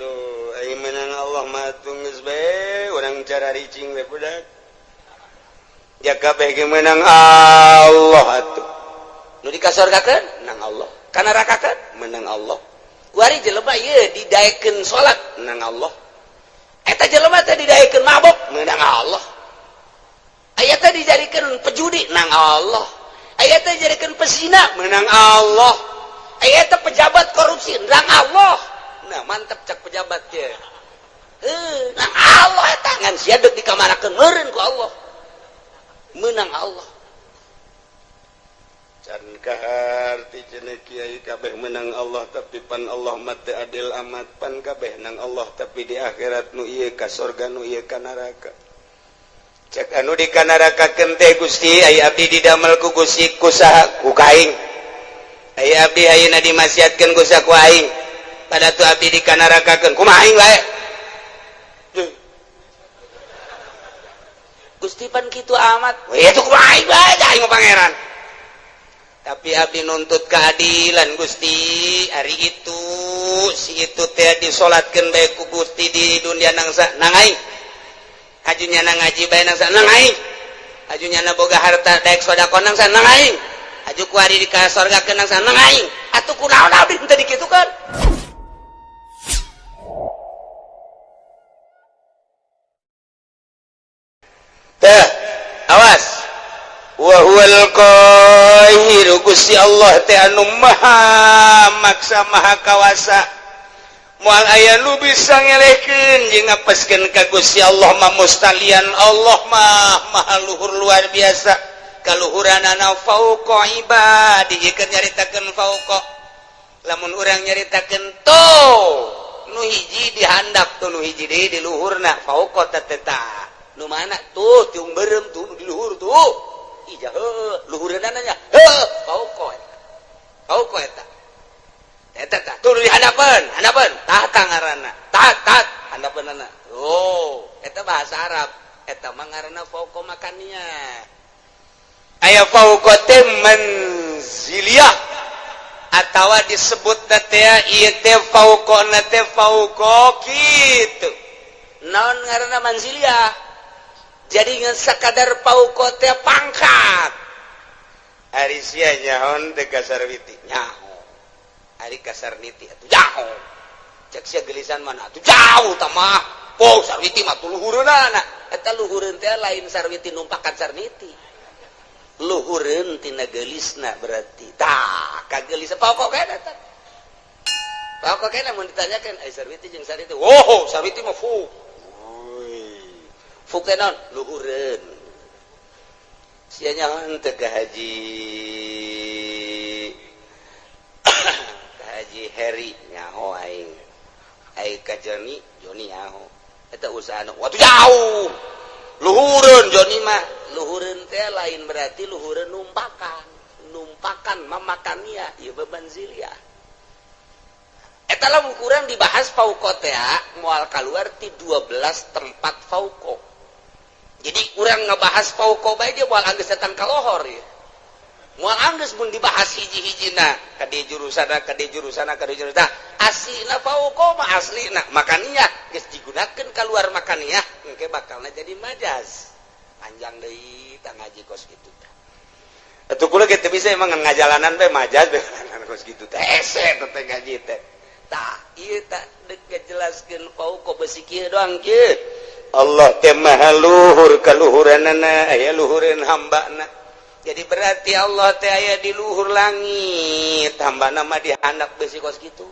Aduh, aing menang Allah mah geus bae urang cara ricing we budak. Ya kabeh ge menang Allah atuh. Nu dikasorgakeun menang Allah. Ka nerakakeun menang Allah. Kuari jelema ieu didaekeun salat menang Allah. Eta jelema teh didaekeun mabok menang Allah. Aya teh dijadikeun pejudi nang Allah. Aya teh dijadikeun pesina menang Allah. Aya teh pejabat korupsi nang Allah. Nah, mantep cak pejabat ge. Heuh, nang Allah eta ngan sia deuk dikamanakeun meureun ku Allah. Menang Allah. Can kaharti cenah kiai kabeh menang Allah, tapi pan Allah mah teu adil amat, pan kabeh nang Allah tapi di akhirat nu ieu ka sorga, nu ieu ka neraka. Cek anu di kanarakakeun teh, Gusti, aya abdi didamel ku Gusti ku saha? Ku kaing. Aya abdi ayeuna dimaksiatkeun ku saha? Ku aing. Pada tu abdi dikanarakakeun kumaha aing bae? Duh. Gusti, pan kitu amat. Weh, itu kumaha aing bae, aing mah pangeran. Tapi abdi nuntut keadilan, Gusti. Ari itu si itu teh disolatkeun bae ku Gusti di dunia nang sa nang aing. Haju nyana ngaji bae nang sa nang aing. Haju nyana boga harta daek sedekah nang sa nang aing. Haju kuari di ka sorgakeun nang sa nang aing. Atuh kunaon abdi teu dikitukeun? Teh, awas. Wa huwal qahiru, Gusti Allah teh anu maha maksa, maha kawasa. Moal aya nu bisa ngelehkeun jeung ngapeskeun ka Gusti Allah mah mustalian. Allah mah maha luhur luar biasa kaluhuranana, fauqa ibadi. Keur nyaritakeun fauqa, lamun urang nyaritakeun tuh nu hiji dihandap tuh, nu hiji deui di luhurna, fauqa teh tah nu mana tuh? Tiung beureum tuh nu di luhur tuh. Ija heuh, luhureunana nya heuh, fauqa eta, fauqa eta. Eta tah tuh di handapeun, handapeun tah ngaranna, tah tah handapeunana. Oh, eta bahasa Arab, eta mah ngaranna fauqa makania. Aya fauqa teh manziliyah atawa disebut teh ieu teh fauqa teh fauqa kitu. Naon ngaranna manziliyah? Jadi ngan sakadar fauqa teh pangkat. Ari sia nyaho teh ka Sarwiti? Nyaho. Ari ka Sarniti atuh jauh? Cek sia gelisan mana atuh jauh tah mah. Oh, Sarwiti mah tuh luhureunana. Eta luhureun teh lain Sarwiti numpakan Sarniti, luhureun tina geulisna berarti. Tah kagelis pokok kena eta, pokok kena. Mun ditanyakeun ai Sarwiti jeung Sarniti, oh, Sarwiti mah fu fu teh naon? Luhureun. Sia nyaho teu ka Haji Heri? Nyaho aing. Ai ka Joni? Joni nyaho. Eta usaha waktu jauh, luhureun Joni mah. Luhureun teh lain berarti luhureun numpakan, numpakan mamakannya ieu bebanzilia. Eta lamun kurang dibahas fauqa teh moal keluar ti 12 tempat fauqa. Jadi kurang ngebahas fauqa bae dia moal anggeus datang ka lohor ya, moal anggeus mun dibahas hiji-hijina ka di jurusana, ka di jurusana, ka di jurusana. Aslina fauqa mah aslina makaniah geus digunakeun keluar makaniah, engke bakalna jadi majaz panjang deui. Tah, ngaji kos kitu tah. Atuh kula ge teu bisa emang ngajalanan bae majaz bae kos kitu teh, hese teh ngaji teh. Tah, ieu tah deuk ngajelaskeun fauqa besi kieu doang kieu. Allah teh maha luhur kaluhuranana, aya luhureun hambana. Jadi berarti Allah teh aya di luhur langit, hambana mah dihandap besi kos kitu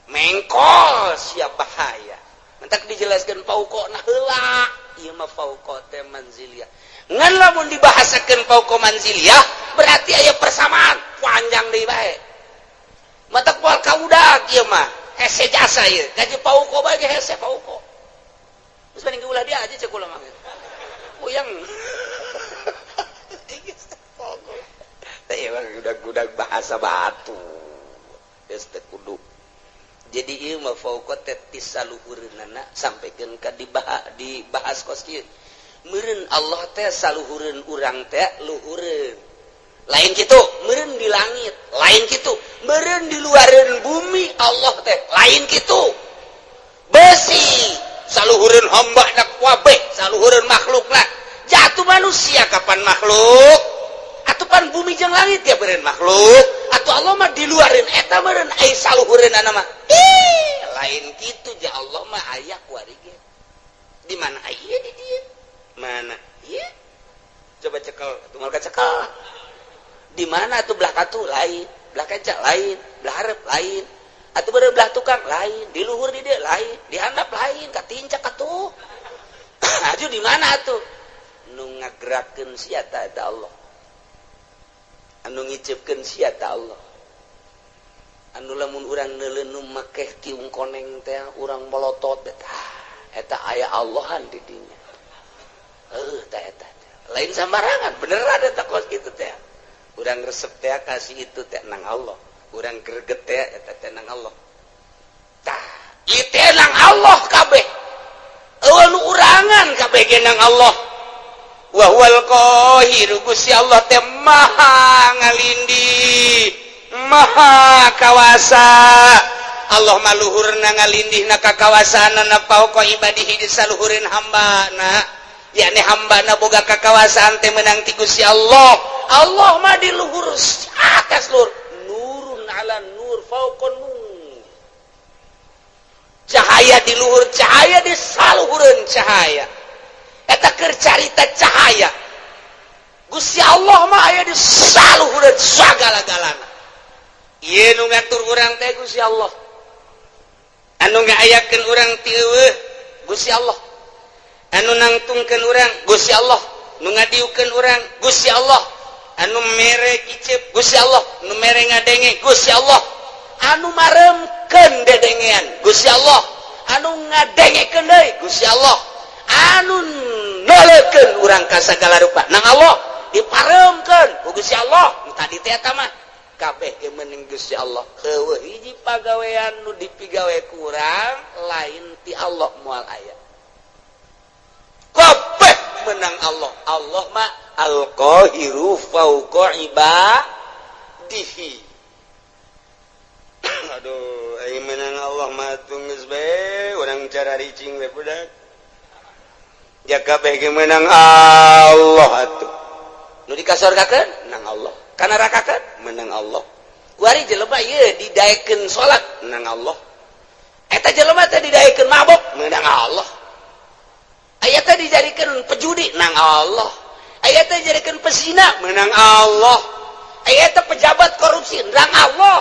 mengkol siap bahaya. Mentak dijelaskan fauqa nah heula. Ieu mah fauqa teh manziliyah. Ngan lamun dibahasakeun fauqa manziliyah berarti aya persamaan panjang deui bae. Matak moal kaudag ieu mah, hese jasa ieu gaji fauqa bae ge hese fauqa. Terus mending ulah dia aja cek kula mah. Puyeng. Teh emang gudag-gudag bahasa batu. Geus teu kudu. Jadi ieu mah fauqa teh ti saluhureunana sampaikeun ka dibahas kos kieu. Meureun Allah teh saluhureun urang teh luhureun. Lain kitu, meureun di langit, lain kitu. Meureun di luareun bumi Allah teh, lain kitu. Saluhureun hamba na kabeh, saluhureun makhlukna. Jatuh manusia kapan makhluk? Atuh pan bumi jeung langit ya beureun makhluk. Atuh Allah mah diluarin eta meureun ai saluhureunana mah. Ih, lain kitu ja Allah mah aya kuari ge. Di mana aya di dieu? Mana? Ieu. Coba cekel, atuh moal kacekel. Di mana tuh belah katu lain, belah kaca lain, belah hareup lain. Atuh beureun belah tukang lain, di luhur di dieu lain, di handap lain, katincak atuh. Aju di mana atuh? Nu ngagerakeun sia ta eta Allah. Anu ngiceupkeun sia ta Allah. Anu lamun urang neuleun nu make tiung koneng teh urang melotot eta. Eta aya Allahan di dinya. Heuh tah eta. Lain sambarangan, beneran eta kos kitu teh. Urang resep teh kasih itu teh nang Allah. Urang greget teh eta teh nang Allah. Tah, ieu teh nang Allah kabeh. Eueuh nu urangan kabeh ge nang Allah. Wa huwal qahiru, Gusti Allah teh maha ngalindih, maha kawasa. Allah mah luhurna ngalindihna kakawasaanana fauqa ibadihi di saluhureun hambana. Yakni hambana boga kakawasaan teh menang ti Gusti Allah. Allah mah di luhur atas luhur. Nurun ala nur fauqa nur. Cahaya di luhur cahaya di saluhureun cahaya. Eta keur carita cahaya. Gusti Allah mah aya di saluhureun sagala-galana. Ieu nu ngatur urang teh Gusti Allah. Anu ngaayakeun urang ti eueuh Gusti Allah. Anu nangtungkeun urang Gusti Allah, nu ngadiukeun urang Gusti Allah, anu mere iceup Gusti Allah, nu mere ngadenge Gusti Allah, anu maremkeun dedengean Gusti Allah, anu ngadengekeun deui Gusti Allah, anu noleukeun urang ka sagala rupa nang Allah, diparemkeun ku Gusti Allah. Nu tadi teh eta mah kabeh ge meuning Gusti Allah. Eueuh hiji pagawean nu dipigawe kurang lain ti Allah moal aya. Kabeh menang Allah. Allah mah al-qahiru fauqa ibadihi. Aduh, aing menang Allah mah geus bae urang cara ricing we budak. Ja kabeh ge menang Allah atuh. Nu dikasorgakeun nang Allah, kanarakakeun menang Allah. Kuari jelema ieu didaekeun salat nang Allah. Eta jelema teh didaekeun mabok menang Allah. Aya teh dijadikeun pejudi nang Allah. Aya teh dijadikeun pesina menang Allah. Aya teh pejabat korupsi nang Allah.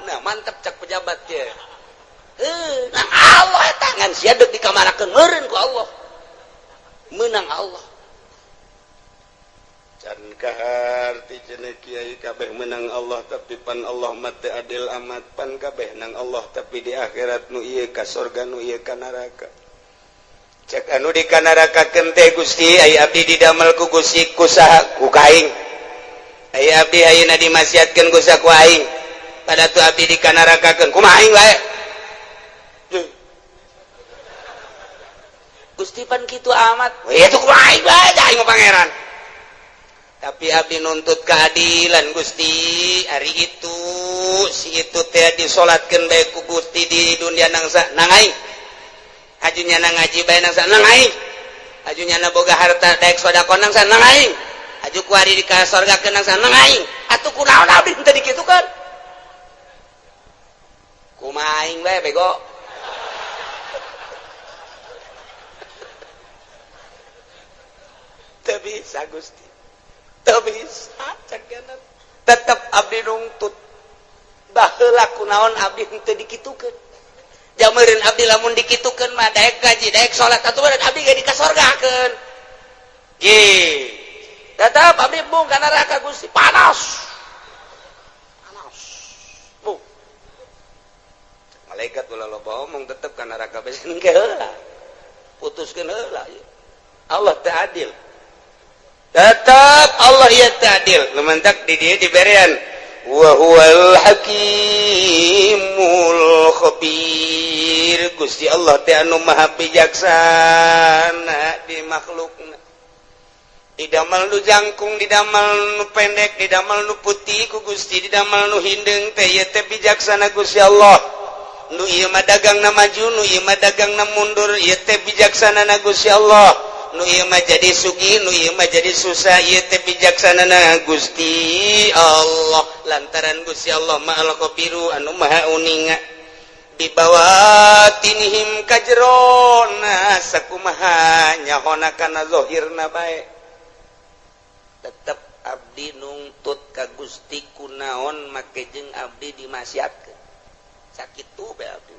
Nah, mantep cak pejabat ge. Heuh, nang Allah eta ngan sia deuk dikamarakeun meureun ku Allah. Menang Allah. Can kaharti cenah kiai kabeh menang Allah, tapi pan Allah mah teu adil amat, pan kabeh nang Allah tapi di akhirat nu ieu ka sorga, nu ieu ka neraka. Cek anu di kanarakakeun teh, Gusti, ai abdi didamel ku Gusti ku saha? Ku kaing. Ai abdi ayeuna dimaksiatkeun ku saha? Ku aing. Pada tu abdi dikanarakakeun kumaha aing bae? Gusti, pan kitu amat. Wah, itu kumaha aing bae, aing mah pangeran. Tapi abdi nuntut keadilan, Gusti. Ari itu si itu teh disolatkeun bae ku Gusti di dunia nang sa nang aing. Aju nyana ngaji bae nang sa nang aing. Aju nyana boga harta daek sedekah nang sa nang aing. Aju kuari di ka sorgakeun nang sa nang aing. Atuh kunaon abdi teu dikitukeun? Kumaha aing bae, bego. Teu bisa, Gusti. Teu bisa cek. Tetep abdi nungtut. Baheula kunaon abdi henteu dikitukeun? Jameureun abdi lamun dikitukeun mah daek gaji, daek salat, atuh meureun abdi ge dikasorgakeun. Ge. Tetep abdi embung ka neraka, Gusti, panas. Panas. Bu. Malaikat ulah loba omong, tetep ka neraka bae engke heula. Putuskeun heula. Allah teh adil. Tetap Allah ya teh adil. Nu mantak di dieu diberean wa huwal hakimul khabir. Gusti Allah teh anu maha bijaksana di makhlukna. Didamel nu jangkung, didamel nu pendek, didamel nu putih ku Gusti, didamel nu hindeung teh ieu teh bijaksana Gusti Allah. Nu ieu mah dagangna maju, nu ieu mah dagangna mundur, ieu teh bijaksanana Gusti Allah. Nu ieu mah jadi sugih, nu ieu mah jadi susah, ieu teh bijaksanana Gusti Allah. Lantaran Gusti Allah mah al-khabiru anu maha uninga bibawatinihim kajerona sakumaha nyahona kana zahirna bae. Tetep abdi nungtut ka Gusti kunaon make jeung abdi dimaksiatkeun. Sakitu bae abdi.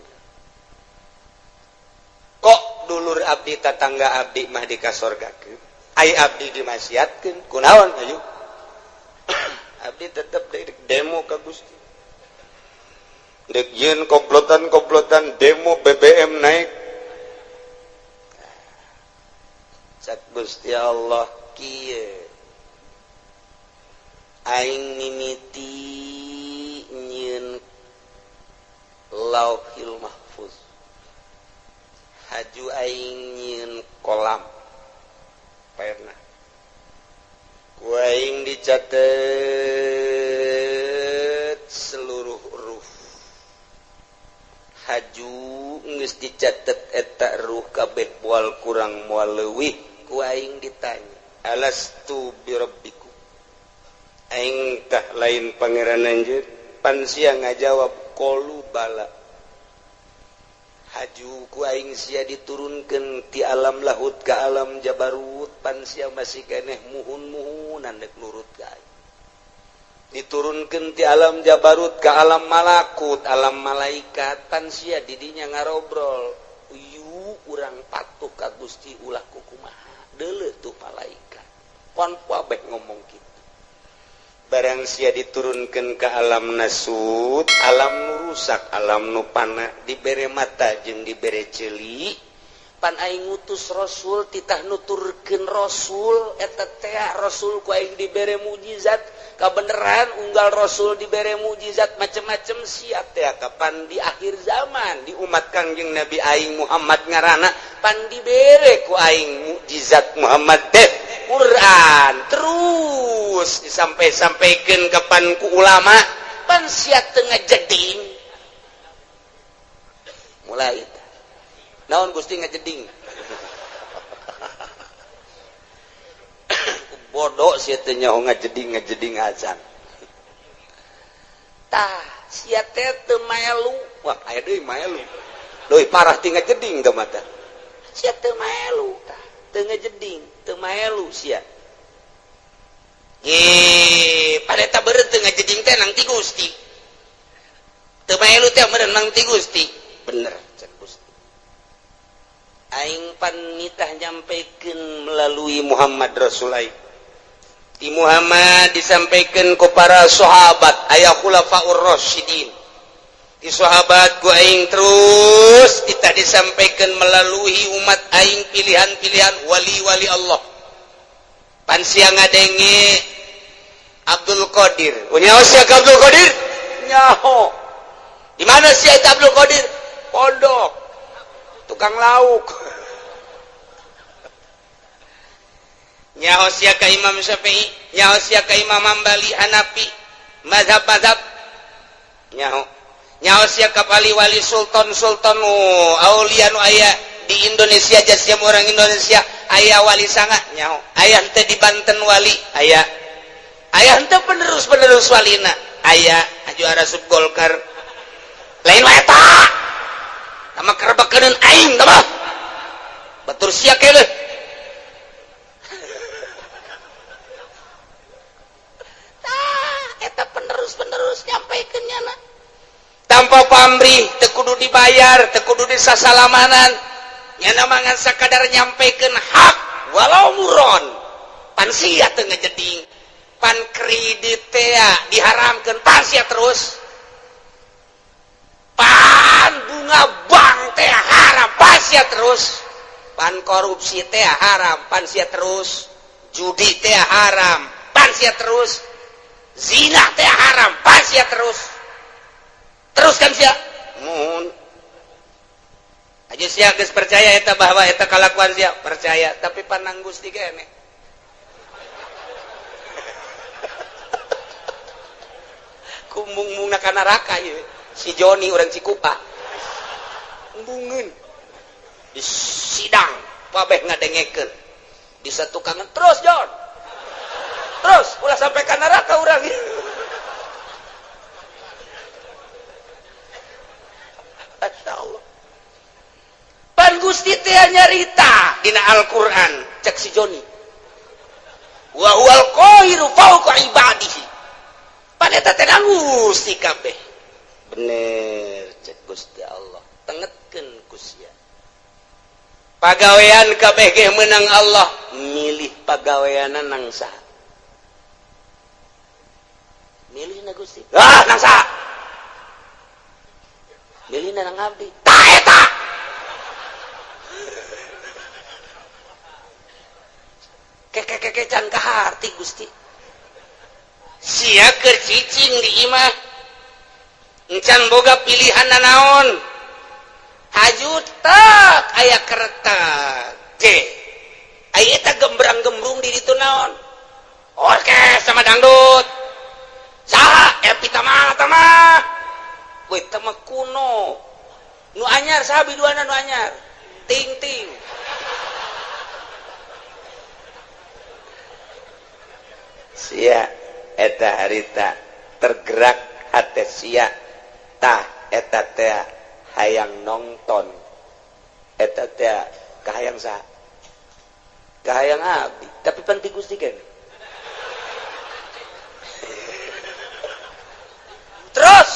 Kok dulur abdi tatangga abdi mah dikasorgakeun, ai abdi dimaksiatkeun kunaon ayo? Abdi tetep demo ka Gusti. Dek yeun komplotan-komplotan demo BBM naik. Cak Gusti Allah kieu, aing mimiti nyieun Lauhil Mahfuz, haju aing nyieun kolam pernah ku aing dicatet seluruh huruf, haju geus dicatet eta ruh kabeh moal kurang moal leuwih. Ku aing ditanya, alastu birabbikum, aing tah lain pangeran anjeun? Pan sia ngajawab qalu bala. Haju ku aing sia diturunkeun ti alam lahut ka alam jabarut, pan sia masih keneh muhun-muhunan dek nurut ka aing. Diturunkeun ti alam jabarut ka alam malakut, alam malaikat, pan sia didinya ngarobrol, "Uyu urang patuh ka Gusti ulah kukumaha." Deuleu tuh malaikat pon kabeh ngomong kitu. Barang sia diturunkan ke alam nasut, alam nu rusak, alam nu pana, dibere mata jeung dibere ceuli, pan aing ngutus rasul, titah nuturkeun rasul eta teh rasul ku aing dibere mukjizat kabeneran, unggal rasul dibere mukjizat macem-macem sia teh kapan di akhir zaman di umat Kangjeng Nabi aing Muhammad ngaranna, pan dibere ku aing mukjizat Muhammad teh Quran terus disampai-sampaikan kapan ku ulama, pan sia teu ngajeding. Mulai naon Gusti ngajeding, bodoh sia teh nyaho ngajeding ngajeding acan. Tah sia teh teu maelu, wah aya deui maelu leuwih parah ti ngajeding teh mata. Sia teu maelu tah, teu ngajeding, teu maelu sia. Pada eta beureum teu ngajeding teh nang ti Gusti, teu maelu teh meureun nang ti Gusti. Bener cek Gusti, aing pan nitah nyampaikan melalui Muhammad Rasul aing. Ti Muhammad disampaikan ku para sahabat, aya khulafaur rasyidin. Di sahabat ku aing terus kita disampaikan melalui umat aing pilihan-pilihan wali-wali Allah. Pan sia ngadenge Abdul Qadir, nyaho sia ka Abdul Qadir? Nyaho. Di mana sia eta Abdul Qadir? Pondok tukang lauk. Nyaho sia ka Imam Syafi'i, nyaho sia ka Imam Hambali, Hanafi, mazhab-mazhab nyaho. Nyaho sia ka wali-wali sultan-sultan aulia nu aya di Indonesia, jasiam orang Indonesia aya wali sanga nyaho. Aya henteu di Banten wali aya, aya henteu penerus-penerus walina aya, aju arasup Golkar lain wae eta sama kerebakeun aing tah mah batur sia keneh. Tah eta penerus-penerus nyampaikeun nyana tanpa pamrih, teu kudu dibayar, teu kudu disasalamanan, nyana mangan sakadar nyampaikeun hak walau muron. Pan sia teu ngajeding, pan kredit teh diharamkeun, pan sia terus, pan bunga bank teh haram, pan sia terus, pan korupsi teh haram, pan sia terus, judi teh haram, pan sia terus, zina teh haram, pan sia terus. Terus kan sia mun aja sia geus percaya eta bahwa eta kalakuan sia percaya, tapi panang Gusti keneh. Kumung-mungna ka neraka ieu si Joni urang Cikupa. Embungeun di sidang kabeh ngadengekeun di satukangan terus John terus ulah sampai ka neraka urang. Masya Allah pan Gusti teh nyarita dina Al-Qur'an cek si Joni wa huwal qahiru fawqa ibadihi pan eta teh Gusti kabeh bener cek Gusti Allah tengetkeun ku sia pagawean kabeh ge meunang Allah milih pagaweanna nang saha milih na Gusti ah nang saha milih na nang abdi tah eta keke can kaharti Gusti sia keur cicing di imah encan boga pilihan nanaon haju tak aya kereta C aya eta gembrang-gembrung di ditu naon orkes sama dangdut saha Epi Tama tama we tama kuno nu anyar saha biduana nu anyar ting-ting sia eta harita tergerak hate sia tah eta teh hayang nonton eta teh kahayang saha kahayang abdi tapi pan ti Gusti kan terus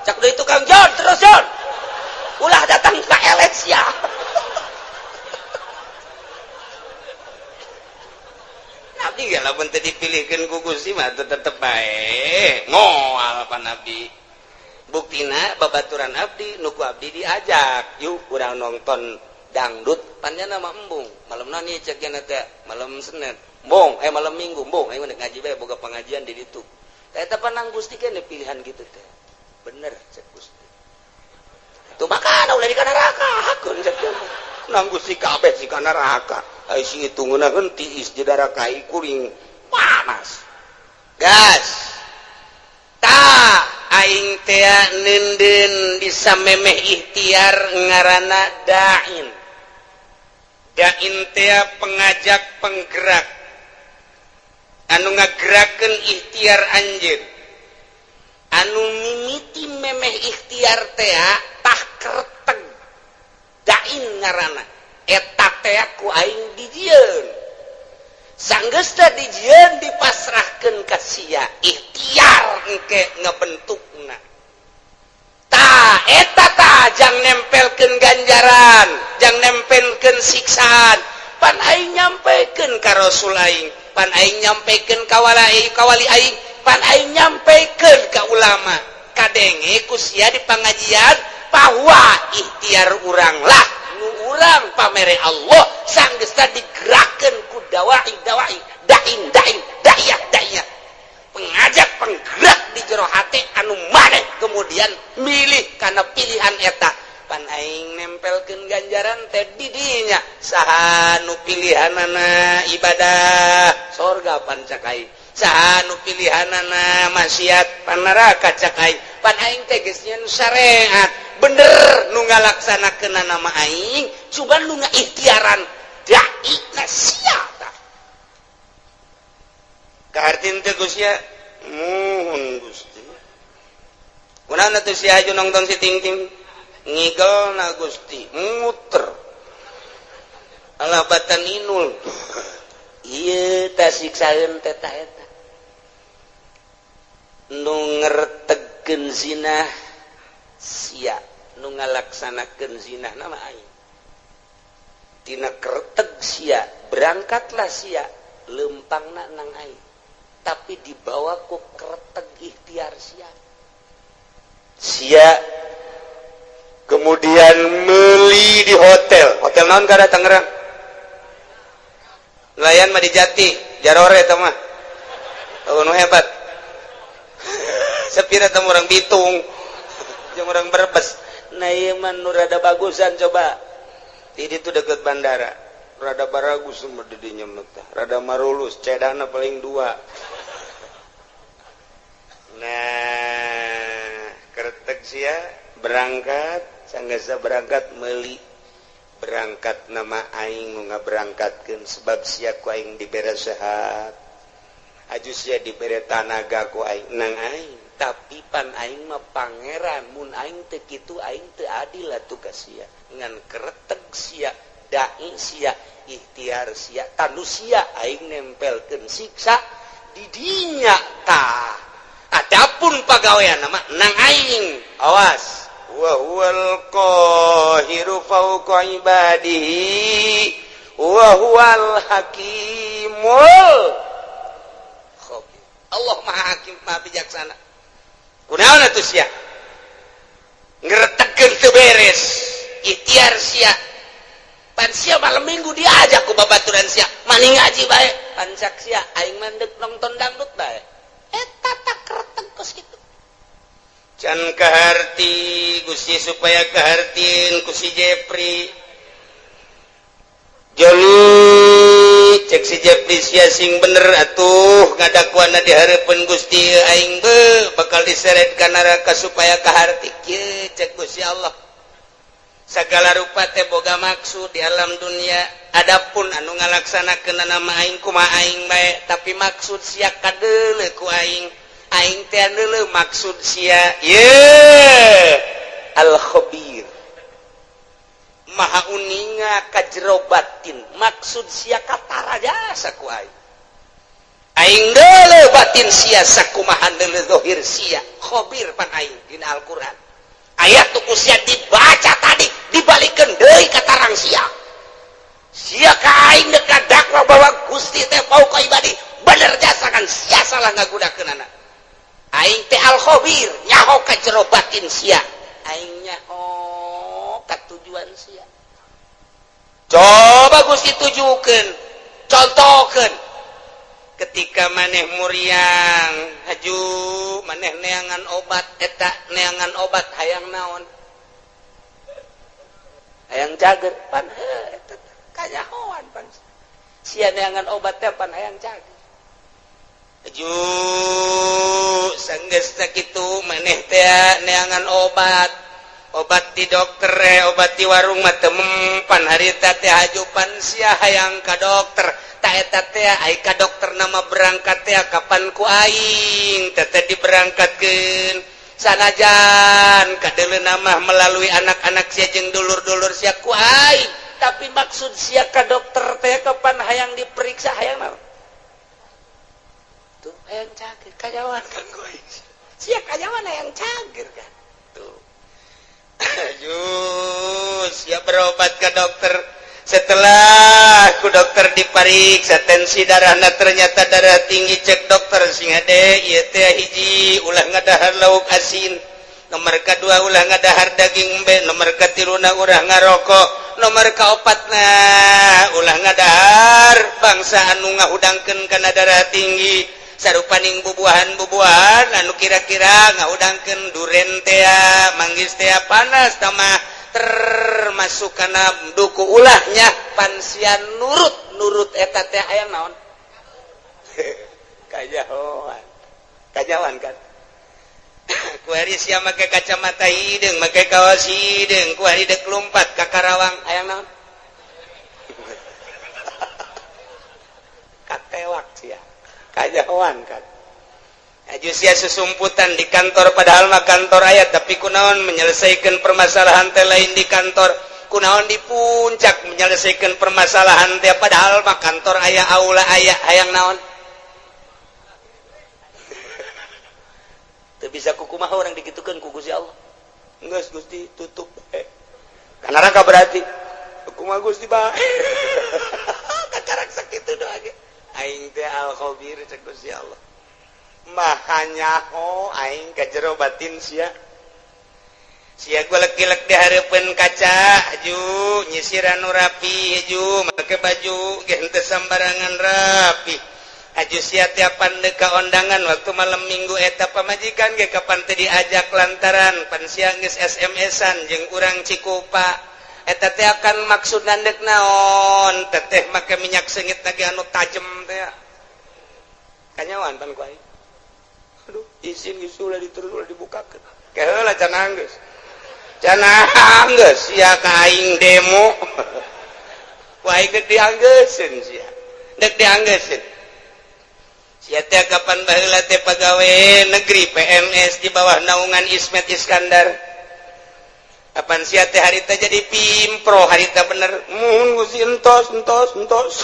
cak deui tukang John terus John ulah datang ka elet sia. Abdi ge lamun teu dipilihkeun ku Gusti mah tetep bae moal pan abdi. Buktina babaturan abdi nu ku abdi diajak yuk urang nonton dangdut panjana mah embung malam nani cek nya teh malam Senin embung malam Minggu embung aing ngaji bae boga pengajian di ditu teh eta panang Gusti keneh pilihan gitu teh bener cek Gusti tuh makana ulah di kana neraka hakeun cek nang Gusti kabeh si kana neraka ai si itu ngeunaheun tiis di darah kai kuring panas gas ta aing teh neundeun bisa memeh ikhtiar ngaranna dain dain teh pengajak penggerak anu ngagerakeun ikhtiar anjeun anu mimiti memeh ikhtiar teh tah kerteg dain ngaranna eta teh ku aing dijieun sanggeusna dijieun dipasrahkeun ka sia ikhtiar engke ngebentukna ta eta ta jang nempelkeun ganjaran jang nempelkeun siksaan pan aing nyampekeun ka rasul aing pan aing nyampekeun ka wali aing pan aing nyampekeun ka ulama kadenge ku sia di pangajian bahwa ikhtiar urang lah nu urang pamere Allah sanggeusna digerakkeun ku dawai dawai dain dain da'iyah da'iyah pengajak penggerak di jero hate anu maneh kemudian milih karena pilihan eta pan aing nempelkeun ganjaran teh di dinya saha nu pilihanana ibadah sorga pan cak aing saha nu pilihanana maksiat pan neraka cak aing pan aing teh geus nyeun syariat bener nu ngalaksanakeun nama aing cuman nu ngaikhtiaran dai na sia tah kahartin teh Gusti muhun Gusti kunaon atuh si haju nonton si ting-ting ngigel na Gusti muter alah batan inul ieu tah siksaeun teh ta eta nu ngertegkeun zina sia nu ngalaksanakeun zina nama aing tina kerteg sia berangkatlah sia lempangna nang aing tapi dibawa ku kerteg ikhtiar sia sia kemudian meli di hotel hotel naon kada Tangerang nelayan mah di Jati jarore eta mah nu hebat sepira teh urang Bitung jeung urang Brebes nah ieu mah nu rada bagusan coba di ditu deket bandara rada baragus mah di dinya mah rada marulus cedana paling dua nah kertek sia berangkat Sanggeus berangkat meuli berangkat nama aing nu ngaberangkatkeun sebab sia ku aing dibere sehat. Aju sia dibere tanaga ku aing nang aing, tapi pan aing mah pangeran, mun aing teu kitu aing teu adil atuh ka sia. Ngan kereteg sia, dai sia, ikhtiar sia, tanu sia aing nempelkeun siksa di dinya tah. Adapun pagawean nama nang aing, awas. Wa huwal qahiru fawqa ibadihi wa huwal hakimul khabir. Allah Maha Hakim, Maha Bijaksana. Kunaon atuh sia ngretegkeun teu beres ikhtiar sia? Pan sia malam Minggu diajak ku babaturan sia maning ngaji bae, pan cak sia aing mah deuk nonton dangdut bae. Eta tak kreteg kos kitu. Can kaharti Gusti supaya kahartieun ku si Jepri. Joni, cek si Jepri, sia sing bener atuh ngadakuana di hareupeun Gusti, aing be bakal diseret ka neraka. Supaya kaharti kieu, cek Gusti Allah, segala rupa teh boga maksud di alam dunia. Adapun anu ngalaksanakeun nama aing kumaha aing bae, tapi maksud sia kadeuleu ku aing. Aing teh deuleu maksud sia. Ye al khabir, maha uninga ka jero batin. Maksud sia katara jasa ku aing. Aing deuleu batin sia sakumaha deuleu zahir sia. Khabir pan aing. Dina Al-Qur'an ayat tuh ku sia dibaca tadi, dibalikeun deui ka tarang sia. Sia ka aing deuk dakwa bahwa Gusti teh fauqa ibadi, bener jasa kan sia salah ngagunakeunana. Aing teh al khabir, nyaho ka jero batin sia, aing nyaho ka tujuan sia. Coba Gusti tujukeun, contohkeun ketika maneh muriang, haju maneh neangan obat. Eta neangan obat hayang naon? Hayang cager. Pan heuh, eta kanyahoan pan sia neangan obat teh pan hayang cager. Haju sanggeus sakitu maneh teh neangan obat, obat di dokter, obat di warung mah teu mempan harita teh. Haju pan sia hayang ka dokter. Ta eta teh ai ka dokter nama berangkat teh kapan ku aing teh diberangkatkeun, sanajan kadeuleu nama melalui anak-anak sia jeung dulur-dulur sia ku aing, tapi maksud sia ka dokter teh kapan hayang diperiksa hayang naon tuh? Hayang cager. Kanyahoan kan ku aing sia kanyahoan hayang cager kan tuh. Aduh, siap berobat ke dokter. Setelah ku dokter diperiksa tensi darahna, ternyata darah tinggi. Cek dokter, sing hade ieu teh, hiji, ulah ngadahar lauk asin, nomor kedua, ulah ngadahar daging embe, nomor katiluna, ulah ngarokok, nomor kaopatna, ulah ngadahar bangsa anu ngahudangkeun kana darah tinggi, sarupaning bubuahan-bubuahan anu kira-kira ngahudangkeun, duren tea, manggis tea, panas tamah termasuk kana duku ulahnya. Pan sia nurut nurut eta teh aya naon? Kanyahoan, kanyahoan kan kuari sia make kacamata hideung, make kaos hideung, kuari dek lumpat ka Karawang aya naon? Katewak sia. Kanyahoan kan. Aju sia susumputan di kantor, padahal mah kantor aya, tapi kunaon menyelesaikan permasalahan teh lain di kantor? Kunaon di puncak menyelesaikan permasalahan teh, padahal mah kantor aya, aula aya? Hayang naon? Teu bisa kukumaha orang dikitukeun ku Gusti Allah. Geus Gusti, tutup ka neraka berarti kumaha Gusti bae? Kakarak sakitu doa ge. Aing teh al khabir, cek Gusti Allah, maha nyaho aing ka jero batin sia. Sia golek-golek di hareupeun kaca, aju nyisiran nu rapi, aju make baju ge henteu sambarangan rapi. Aju sia tiapan deuk ka ondangan waktu malam Minggu, eta pamajikan ge kapan teu diajak lantaran pan sia geus SMS-an jeung urang Cikupa. Eta teh akan maksud dek naon? Teteh make minyak seungit lagi anu tajem teh. Kanyahoan pan ku aing. Aduh, izin geus ulah diterus, ulah dibukakeun. Keheula can geus. Cenah geus sia ka aing demo. Ku aing dek dianggeuskeun sia. Dek dianggeuskeun. Sia teh kapan baheula teh pagawe negeri PNS di bawah naungan Ismet Iskandar. Kapan sia teh harita jadi pimpro, harita bener. Mun Gusti, entos entos entos.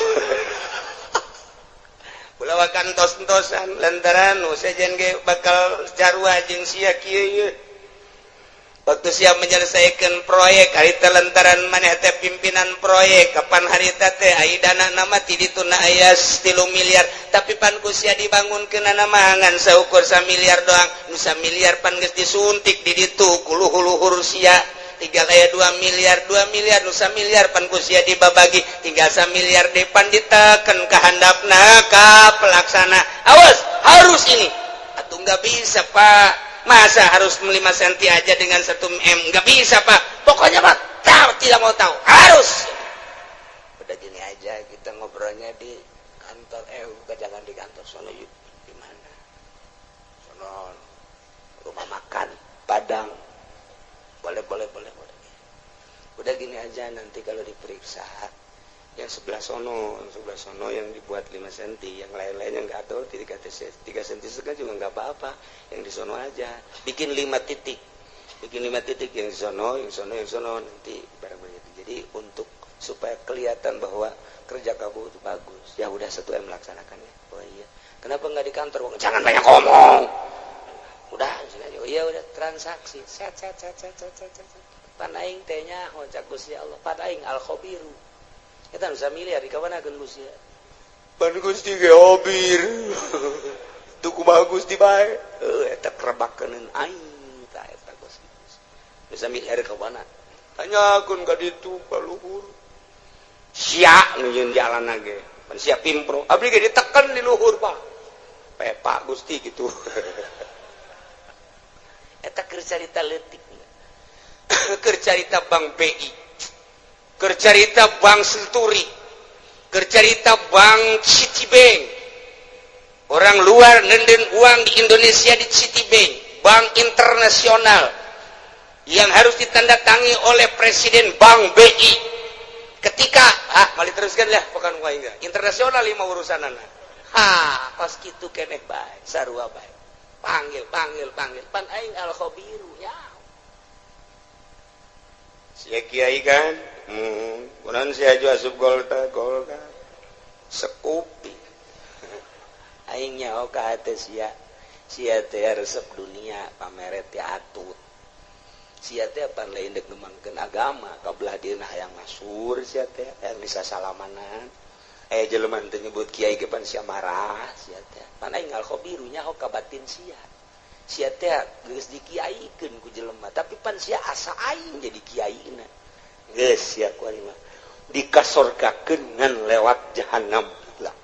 Ulah wakan entos-entosan lantaran nu sejen ge bakal carua jeung sia kieu ieu. Waktu siap menyelesaikan proyek harita lantaran maneh teh pimpinan proyek, kapan harita teh ai dana nama ti ditu na aya 3 miliar, tapi pan ku sia dibangun kena nama ngan saukur 1 miliar doang. Nu miliar pan geus disuntik di ditu ku luhur-luhur sia, tinggal aya 2 miliar. 2 miliar nu miliar pan ku sia dibabagi, tinggal 1 miliar depan diteken ka handapna ka pelaksana, "Awas, harus ini." "Atau nggak bisa, Pak. Masa harus 5 cm aja dengan 1 M? Nggak bisa, Pak." "Pokoknya, Pak, tahu tidak mau tahu, harus." "Udah, gini aja, kita ngobrolnya di kantor." "Eh, bukan, jangan di kantor sono." "Yuk." "Di mana?" "Sono, rumah makan Padang." "Boleh, boleh, boleh, boleh. Udah, gini aja, nanti kalau diperiksa yang sebelah sono, yang sebelah sono yang dibuat 5 cm, yang lain-lainnya nggak tahu, 3 3 cm setengah juga nggak apa-apa. Yang di sono aja bikin 5 titik, bikin 5 titik, yang di sono, yang sono, yang sono, nanti barang begitu. Jadi untuk supaya kelihatan bahwa kerja kamu itu bagus." "Ya udah, 1 M melaksanakannya." "Oh iya, kenapa nggak di kantor?" "Jangan banyak ngomong, udah sini aja." "Oh iya, udah." Transaksi set set set set set set set. Pan aing teh nyaho cak Gusti Allah, pan aing al khabiru. Eta bisa miliar di kawan Gusti. Pan Gusti ge hobir. Tuh kumaha Gusti bae. Heuh, eta kerebakeun aing tah eta Gusti. Bisa miliar ka mana? Tanyakeun ka ditu ka luhur. Sia nu nyieun jalan ge. Pan sia pimpro. Abdi ge diteken di luhur, Pak. Pepa Gusti gitu. Eta keur carita leutik. Keur carita Bank BI. Keur carita Bank Century. Keur carita Bank Citibank. Orang luar nenden uang di Indonesia di Citibank, bank internasional yang harus ditandatangi oleh Presiden Bank BI. Ketika ah mali teruskan lah, bukan enggak internasional lima urusan anak. Ha, pas gitu keneh bae, sarua bae. Panggil, panggil, panggil. Pan aing al khabiru ya. Sia kiai kan? Kunaon sia aju asup Golkar, Golkar. Sekupi. Aing nyaho ka hate sia. Sia teh resep dunia, pameret teh atut. Sia teh pan lain dek ngembangkeun agama, kabelah dieuna hayang masyhur sia teh, hayang bisa salamanan. Eh, jelema teh nyebut kiai ge pan sia marah sia teh. Pan aing al khabiru nyaho ka batin sia. Sia teh geus dikiaikeun ku jelema, tapi pan sia asa aing jadi kiaina. Geus sia ku mah dikasorgakeun ngan lewat jahanam lah.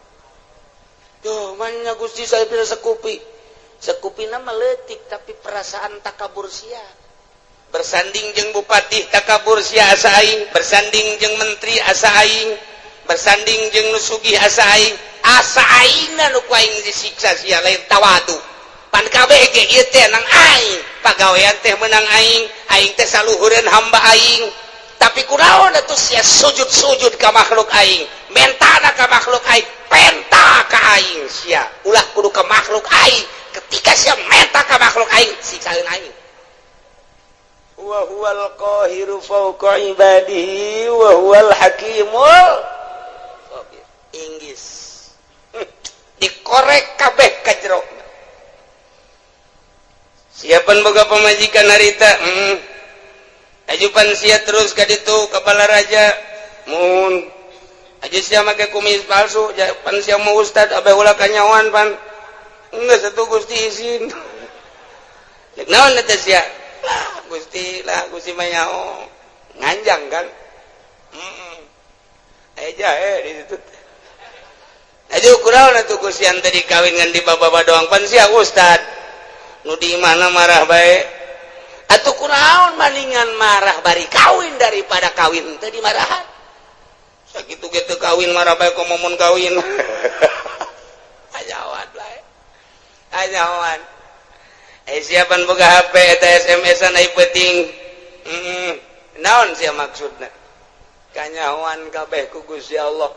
Tuh, mana Gusti, saya bisa sekupi. Sekupi nama leutik, tapi perasaan takabur sia. Bersanding jeung bupati takabur sia asa aing, bersanding jeung menteri asa aing, bersanding jeung nu sugih asa aing, asa aingna nu ku aing disiksa sia lain tawadu. Pan kabeh ge ieu teh nang aing, pagawean teh menang aing, aing teh saluhureun hamba aing. Tapi kunaon atuh sia sujud-sujud ka makhluk aing, mentana ka makhluk aing, penta ka aing sia. Ulah kudu ka makhluk aing. Ketika sia menta ka makhluk aing, siksaeun aing. Wa huwal qahiru fawqa ibadihi wa huwal hakimul khabir. Inggris dikorek kabeh ka jero. Siapan boga pamajikan harita? Ajupan sia terus ka ditu ka Balaraja mun aja sia make kumis palsu pan sia mau ustad abe ulah kanyawan pan enggak satu Gusti izin. Dek naon eta sia lah Gusti, lah Gusti mah nyaho nganjang kan. Aya jahe di situ. Aju kunaon atuh Gusti tadi kawin ngan di baba doang, pan sia ustad nu di mana marah bae. Atuh kunaon, maningan marah bari kawin daripada kawin teu dimarahan. Sakitu gitu kawin marah bae, komo mun kawin. Ajawan bae. Ajawan. Eh, siapan boga HP eta SMS-an ai penting. Naon sih maksudna? Kanyahoan kabeh ku Gusti Allah.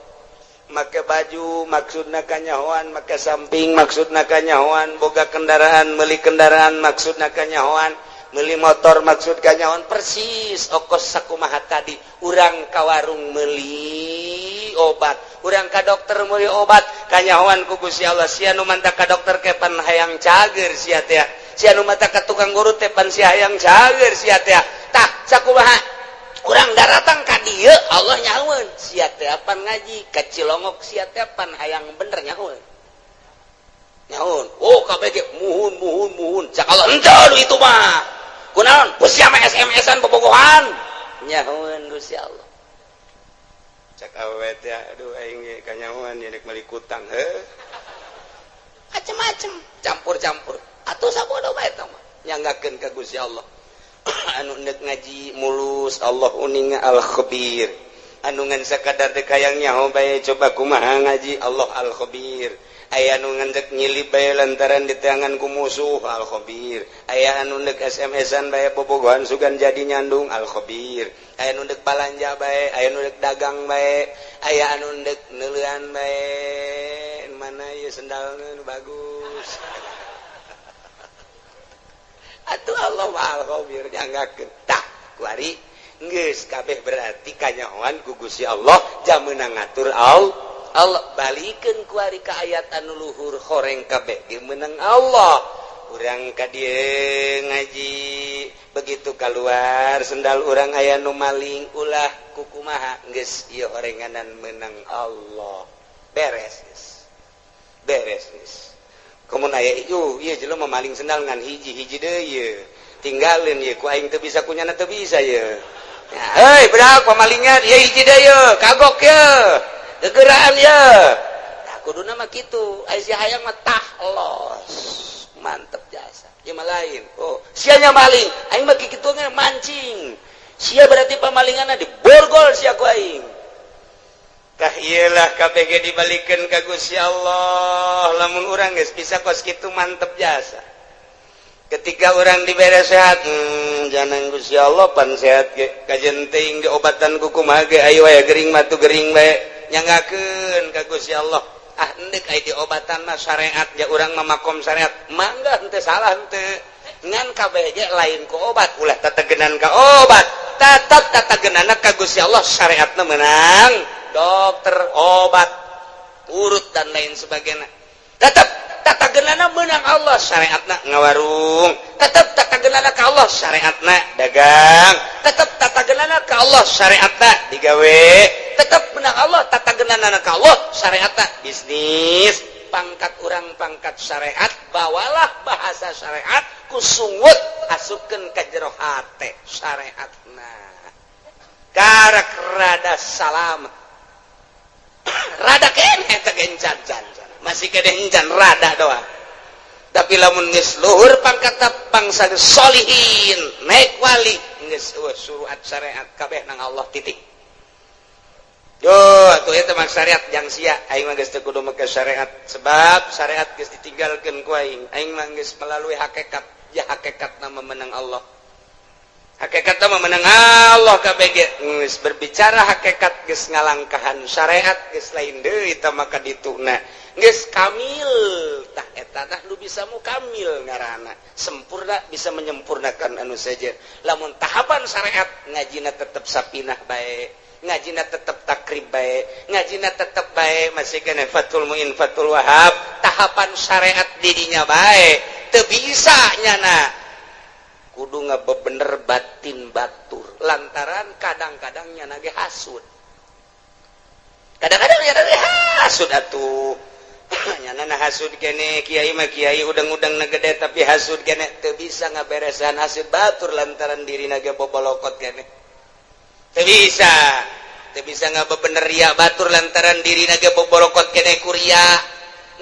Make baju maksudna kanyahoan, make samping maksudna kanyahoan, boga kendaraan, meuli kendaraan maksudna kanyahoan, meuli motor maksud kanyahoan. Persis okos sakumaha tadi, urang ka warung meuli obat, urang ka dokter meuli obat, kanyahoan ku Gusti Allah. Sia nu mantak ka dokter ke pan hayang cager sia teh, sia nu mantak ka tukang urut teh pan sia hayang cager sia teh. Tah, sakumaha urang daratang ka dieu, Allah nyahoeun sia teh pan ngaji ka Cilongok, sia teh pan hayang bener, nyahoeun nyahoeun. Oh, kabeh ge muhun muhun muhun. Cak Allah, henteu itu mah kunaon sia mah SMS-an bobogohan. Nyahoeun Gusti Allah. Cak awewe teh, aduh, aing ge kanyahoan nya rek meuli kutang heuh, macem-macem, campur-campur atuh. Sabodo bae eta mah, nyanggakeun ka Gusti Allah. Anu ndek ngaji mulus, Allah uninga, al khabir. Anu ngan sakadar dek hayang nyaho bae, coba kumaha ngaji, Allah al khabir. Aya anu ngan dek nyilip bae lantaran diteangan ku musuh, al khabir. Aya anu ndek SMS-an bae, bobogohan sugan jadi nyandung, al khabir. Aya anu ndek balanja bae, aya anu ndek dagang bae, aya anu ndek neuleuan bae, mana ieu sendalna nu bagus. Atuh Allah al khabir, nyanggakeun. Tah, kuari geus kabeh berarti kanyahoan ku Gusti Allah, jam meunang ngatur Allah. Allah balikeun kuari ka ayat anu luhur, horeng kabeh ge meunang Allah. Urang ka dieu ngaji, begitu keluar sendal urang aya nu maling, ulah kukumaha, geus ieu horenganan meunang Allah, beres geus, beres geus. Komun aya ieu ieu jelema maling sendal ngan hiji, hiji deui ieu tinggalin ieu, ku aing teu bisa, kunyana teu bisa ieu. Hei budak pamalingan ieu, hiji deui ieu, kagok ieu, gegeraan ieu. Tah, kuduna mah kitu. Aya si hayang mah tah los mantep jasa ieu mah lain. Oh, sia nya maling, aing mah kitu mancing sia, berarti pamalinganna diborgol sia ku aing. Tah, iyalah, KBG dibalikan ka Gusti Allah. Lamun urang geus bisa kos kitu, mantep jasa. Ketika orang dibere sehat, jangan Gusti Allah pan sehat ge kajen teuing diobatan ku kumaha ge, ayo aya gering mah tuh gering bae, nyanggakeun ka Gusti Allah. Ah, endek aya diobatan mah syariat ya, urang mah makom syariat, mangga, henteu salah henteu. Ngan KBG lain ku obat, ulah tategenan ka obat, tetap tatagenana ka Gusti Allah. Syariatna menang dokter, obat urut dan lain sebagainya, tetap tatagenana menang Allah. Syariatna ngawarung, tetap tatagenana ka Allah. Syariatna dagang, tetap tatagenana ka Allah. Syariatna digawe, tetap menang Allah. Tatagenana ka Allah syariatna bisnis. Pangkat urang pangkat syariat, bawalah bahasa syariat, kusungut asupkeun ka jero hate syariatna, karak rada salamet, rada keneh teh gencan can, masih kene encan, rada doang. Tapi lamun geus luhur pangkat bangsa solihin, naik wali, geus suruhat syariat kabeh nang Allah, titik. Yo, atuh eta mah syariat jang sia, aing mah geus teu kudu make syariat, sebab syariat geus ditinggalkeun ku aing. Aing mah geus melalui hakikat, ya hakikatna memenang Allah. Hakikatna memenang Allah KBG. Geus berbicara hakikat, geus ngalangkahan syariat, geus lain deui eta maka dituna. Geus kamil, tah eta tah nu bisa mukamil ngaranna. Sempurna, bisa menyempurnakan anu sejen. Lamun tahapan syariat, ngajina tetep sapinah bae, ngajina tetep takrib bae, ngajina tetep bae, masih kena Fathul Muin, Fathul Wahab, tahapan syariat dirinya bae, teu bisa nyana kudu ngabebener batin batur, lantaran kadang-kadang nyana ge hasud, kadang-kadang nyana ge hasud atuh. Nyana na hasud kene, kiai mah kiai udang-udang na gede, tapi hasud kene, teu bisa ngaberesan hasud batur lantaran diri ge bobolokot kene. Teu bisa, teu bisa ngabebener ria batur lantaran diri ge bobolokot kene ku ria,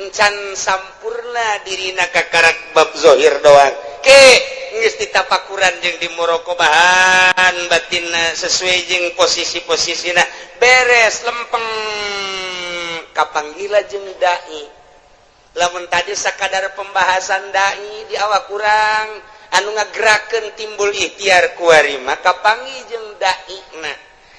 encan sampurna dirina, kakarak bab zohir doang. Ke geus ditapakuran jeung di muraqabahan batinna sesuai jeung posisi-posisina, beres, lempeng, kapanggila jeung dai. Lamun tadi sakadar pembahasan dai di awak kurang. Anu ngagerakeun timbul ikhtiar kuari mah kapanggih jeung daina.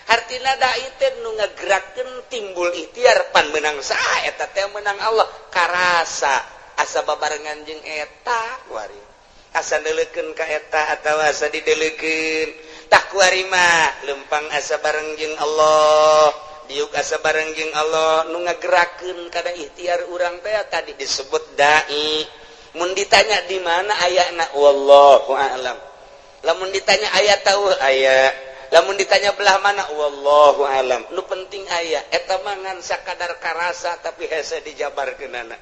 Hartina dai teh nu ngagerakeun timbul ikhtiar. Pan menang saha eta teh? Menang Allah. Karasa asa babarengan jeung eta kuari, asa neuleukeun ka eta atawa asa dideulekeun. Tah, kuari mah lempang asa bareng jeung Allah, diuk asa bareng jeung Allah. Nu ngagerakeun kana ikhtiar urang teh tadi disebut dai. Mun ditanya di mana ayana, wallahu a'lam. Lamun ditanya aya tahu aya, lamun ditanya belah mana, wallahu alam. Nu penting aya. Eta mah ngan sakadar karasa, tapi hese dijabarkeunana.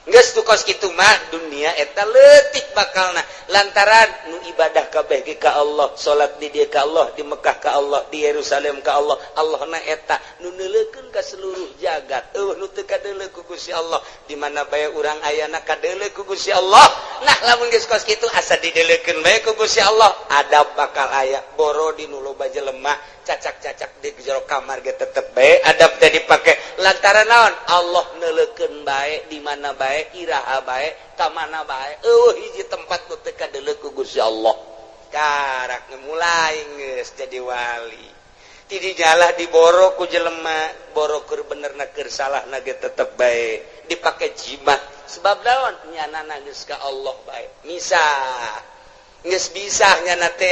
Geus tuh, kos kitu mah dunia eta leutik bakalna, lantaran nu ibadah kabeh ge ka Allah, salat di dieu ka Allah, di Mekah ka Allah, di Yerusalem ka Allah. Allah na eta nu neuleukeun ka seluruh jagat. Euweuh nu teu kadeuleu ku Gusti Allah. Di mana bae urang ayana, kadeuleu ku Gusti Allah. Nah, lamun geus kos kitu, asa dideuleukeun bae ku Gusti Allah, adab bakal aya. Boro di nu loba jelema, cacak-cacak di jero kamar ge tetep bae adab teh dipake. Lantaran naon? Allah neuleukeun bae, di mana bae, iraha bae, ka mana bae. Euweuh hiji tempat nu teu kadeuleu ku Gusti Allah. Karak mulai geus jadi wali. Ti dijalah diboro ku jelema, boro keur bener na keur salah na ge tetep bae dipake jimat. Sebab naon? Nyana geus ka Allah bae, misah geus bisa nyana teh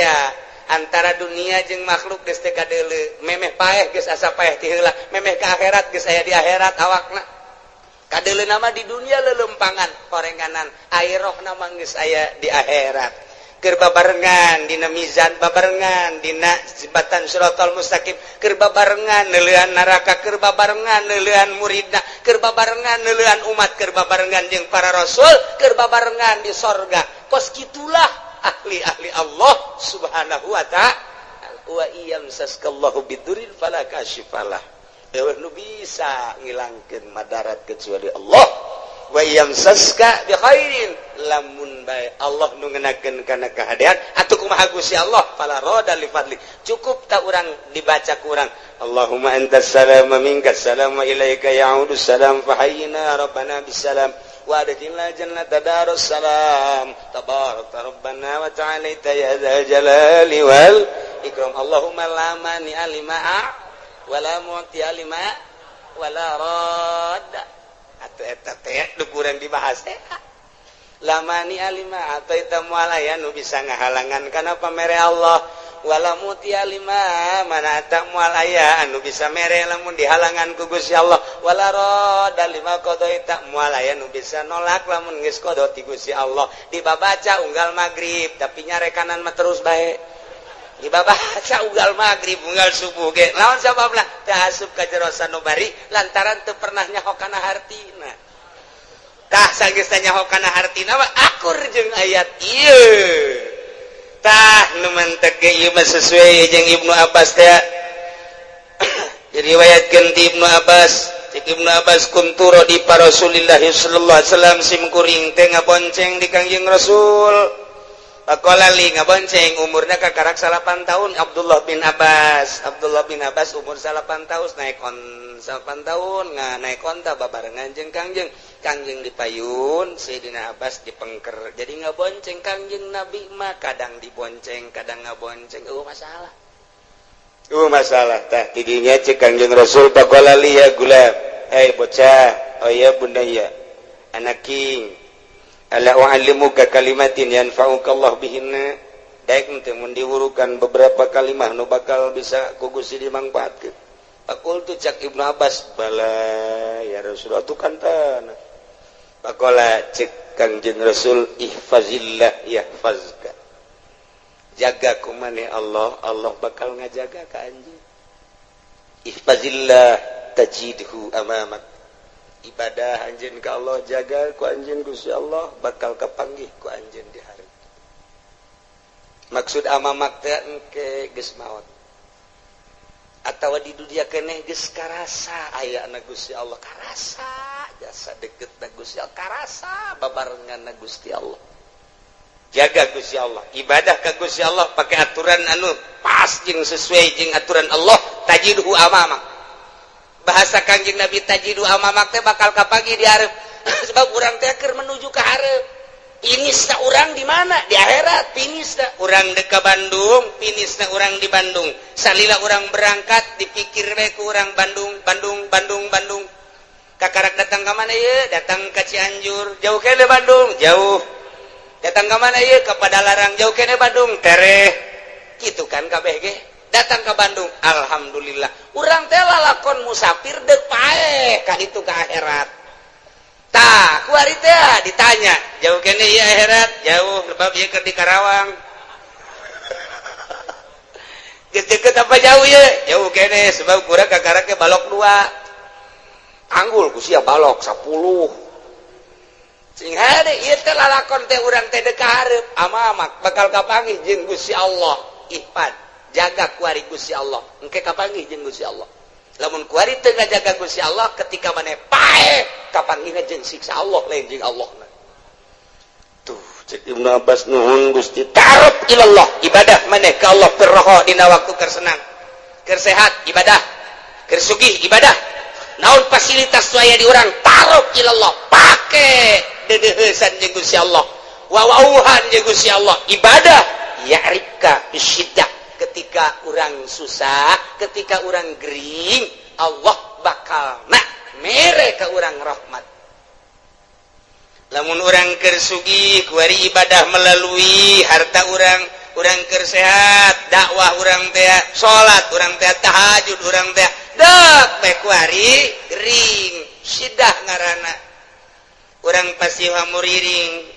antara dunia jeung makhluk, geus teu kadeuleu. Memeh paeh geus asa paeh ti heula, memeh ka akhirat geus aya di akhirat. Awakna kadeuleu nama di dunia lelempangan horenganan, ari rohna mah geus aya di akhirat. Keur babarengan dina mizan, babarengan dina jembatan Shiratal Mustaqim, keur babarengan neuleuan neraka, keur babarengan neuleuan muridna, keur babarengan neuleuan umat, keur babarengan jeung para rasul, keur babarengan di sorga. Kos kitulah ahli-ahli Allah Subhanahu wa Ta'ala. Wa iyamsaskallahu bidurrin fala kasyifalah, euweuh nu bisa ngilangkeun madarat kecuali Allah. Wa yamsaska bi khairin, lamun bae Allah nu ngenakeun kana kahadean atuh kumaha Gusti Allah, fala radda li fadli. Cukup tak urang dibaca ku urang, Allahumma antas salam wa minkas salam wa ilaika ya'udu salam, fahayyina rabbana bisalam wa adkhilna jannata darus salam, tabarakta rabbana wa ta'alaita ya dzal jalali wal ikram. Allahumma la mani'a lima wala mu'tiya lima wala radda. Atau eta teh nu kurang dibahas teh, la mani'a lima a'thaita, moal aya nu bisa ngahalangan kana pamere Allah, wala mu'tiya lima mana'ta, moal aya anu bisa mere lamun dihalangan ku Gusti Allah, wala radda lima qadaita, moal aya nu bisa nolak lamun geus qada ti Gusti Allah. Dibabaca unggal magrib, tapi nyarekanan mah terus bae. Dibabaca unggal magrib, unggal subuh ge. Lawan sababna? Teu asup ka jero sanubari, lantaran teu pernah nyaho kana hartina. Tah, sanggeus nyaho kana hartina mah akur jeung ayat ieu. Tah, nu mantek ge ieu mah sesuai jeung Ibnu Abbas teh. Diriwayatkeun ti Ibnu Abbas, cek Ibnu Abbas, kuntu radifa Rasulillah sallallahu alaihi wasallam, sim kuring teh ngabonceng di Kangjeng Rasul. Faqala li, ngabonceng umurnya kakarak 9 tahun Abdullah bin Abbas. Abdullah bin Abbas umur 9 tahun, naik on 9 tahun nggak naik onta babarengan jeung Kangjeng. Kangjeng dipayun, Sayyidina Abbas dipengker, jadi ngabonceng Kangjeng Nabi mah. Kadang dibonceng, kadang ngabonceng. Oh, masalah, oh, masalah. Tah, tidinya cek Kangjeng Rasul, faqala li, ya gulam, hei bocah, oh ya bunayya, anaking, ala u'allimuka kalimatin yanfa'uka Allah bihinna, daek teu mun diwurukan beberapa kalimah nu bakal bisa ku Gusti dimangfaatkeun? Faqultu, cak Ibnu Abbas, bala ya Rasulullah, tu kan tanah. Faqala, cek Kangjeng Rasul, ihfazillah yahfazka, jaga ku maneh Allah, Allah bakal ngajaga ka anjeun. Ihfazillah tajidhu amamak, ibadah anjeun ka Allah, jaga ku anjeun Gusti Allah, bakal kapanggih ku anjeun di hari. Maksud amamak teh engke geus maot atawa di dunia keneh geus karasa aya na Gusti Allah, karasa jasa deket na Gusti Allah, karasa babarengan na Gusti Allah. Jaga Gusti Allah, ibadah ka Gusti Allah pakai aturan anu pas jeung sesuai jeung aturan Allah, tajidhu amamak. Bahasa Kangjeng Nabi, tajidhu amamak teh bakal kapanggih di hareup, sebab urang teh keur menuju ke hareup. Finishna urang di mana? Di akhirat finishna. Urang dek ka Bandung, finishna urang di Bandung. Salila urang berangkat dipikir bae ku urang Bandung, Bandung, Bandung, Bandung. Kakarak datang ke mana ya? Datang ke Cianjur, jauh kene Bandung, jauh. Datang ke mana ya? Ke Padalarang, jauh kene Bandung, tereh. Gitu kan KBG. Datang ke Bandung, alhamdulillah. Urang teh lalakon musafir dek paeh ka itu ke akhirat. Tah, kuari teh ditanya, jauh kene ieu akhirat? Jauh, sebab ieu keur di Karawang. Geus deket apa jauh ya? Jauh kene, sebab kurang kakarak ke balok dua. Anggul ku sia balok 10. Sing hade ieu teh lalakon teh urang teh dek ka hareup, amamak bakal kapanggih jeung Gusti Allah. Ihfad, jaga kuari Gusti Allah. Engke kapanggih jeung Gusti Allah. Lamun kuari teu ngajaga Gusti Allah, ketika maneh paeh, kapanggihna jeung siksa Allah, lain jeung Allah. Tuh, cek Ibnu Abbas, nuhun Gusti. Ta'aruf ilallah, ibadah maneh ka Allah firroho, dina waktu keur senang, keur sehat ibadah, keur sugih ibadah, naon fasilitas nu aya di urang. Ta'aruf ilallah, pake dedeuheusan jeung Gusti Allah, wawauhan jeung Gusti Allah, ibadah. Ya'rifka bisyiddah, ketika urang susah, ketika urang gering, Allah bakal nak mere ke urang rahmat. Lamun urang keur sugih, kuari ibadah melalui harta urang. Urang keur sehat, dakwah urang teh, salat urang teh, tahajud urang teh. Dek bae kuari gering, sidah ngaranna, urang pasti hamuriring.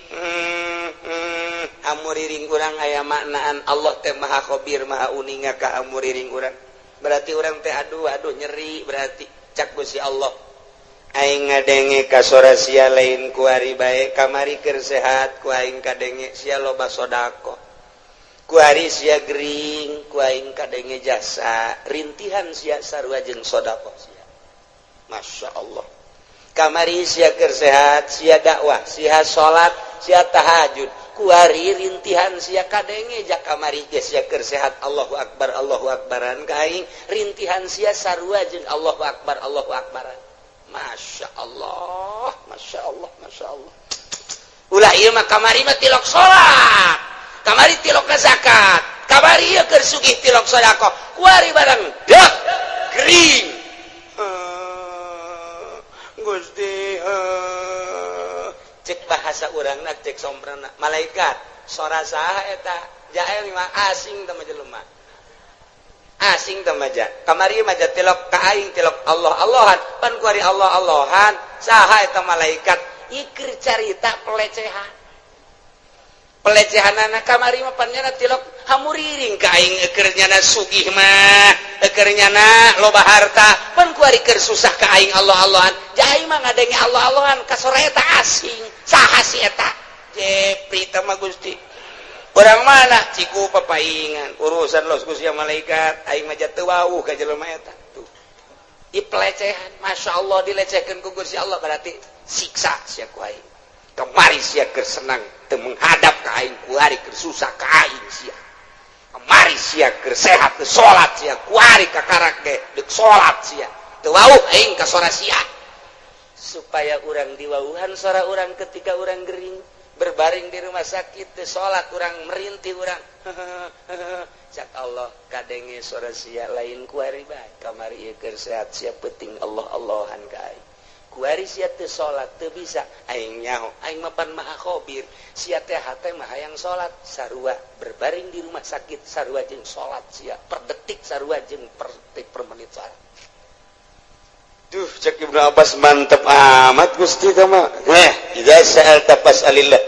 Hamuriring urang aya maknaan. Allah teh maha khabir, maha uninga ka hamuriring urang. Berarti urang teh aduh aduh nyeri. Berarti cak Gusti Allah, aing ngadenge ka sora sia lain kuari bae. Kamari keur sehat ku aing kadenge sia loba sodako. Kuari sia gering, ku aing kadenge jasa rintihan sia sarua jeung sodako sia. Masya Allah. Kamari sia keur sehat, sia dakwah, sia salat, sia tahajud. Kuari rintihan sia kadenge. Jak kamari ge sia keur sehat Allahu akbar, Allahu akbaran ka aing. Rintihan sia sarua jeung Allahu akbar, Allahu akbaran. Masya Allah, Masya Allah, Masya Allah. Ulah ieu mah. Kamari mah tilok salat, kamari tilok zakat, kamari ieu keur sugih tilok sedekah. Kuari barang dek gering, Gusti, cek bahasa urangna, cek somprana malaikat, sora saha eta? Jael mah asing teh jelema, asing teh maja. Kamari mah tilok ka aing, tilok Allah Allahan. Pan kuari Allah Allahan, saha eta malaikat? Ieu carita pelecehan, pelecehan anak. Kamari mah pan nyana tilok hamuriring ka aing, keur nyana sugih mah, keur nyana loba harta. Pan kuari keur susah ka aing Allah Allahan. Jai mah ngadenge Allah Allahan ka sora eta asing, saha si eta? Jepri teh mah Gusti. Orang mana? Ciku papaingan urusan los Gusti malaikat, aing mah teu wawuh ka jelema eta. Tuh, di pelecehan. Masya Allah, dilecehkan ku Gusti Allah. Berarti siksa sia ku aing. Kemari sia keur senang teu menghadap ka aing, kuari keur susah ka aing sia. Kemari sia keur sehat teu salat sia, kuari kakarak ge deuk salat sia. Teu wawuh aing ka sora sia. Supaya urang diwauhan sora urang ketika urang gering, berbaring di rumah sakit, teu salat urang, merintih urang. Cak Allah, kadenge sora sia lain kuari bae. Kamari ieu keur sehat sia penting Allah Allahan ka aing. Kuari sia teu salat, teu bisa, aing nyaho. Aing mah pan maha khabir. Sia teh hate mah hayang salat, sarua berbaring di rumah sakit sarua jeung salat sia, per detik sarua jeung per detik, per menit salat. Duh, cek Ibnu Abbas, mantep amat Gusti mah. Eh, idza sa'alta fas'alillah.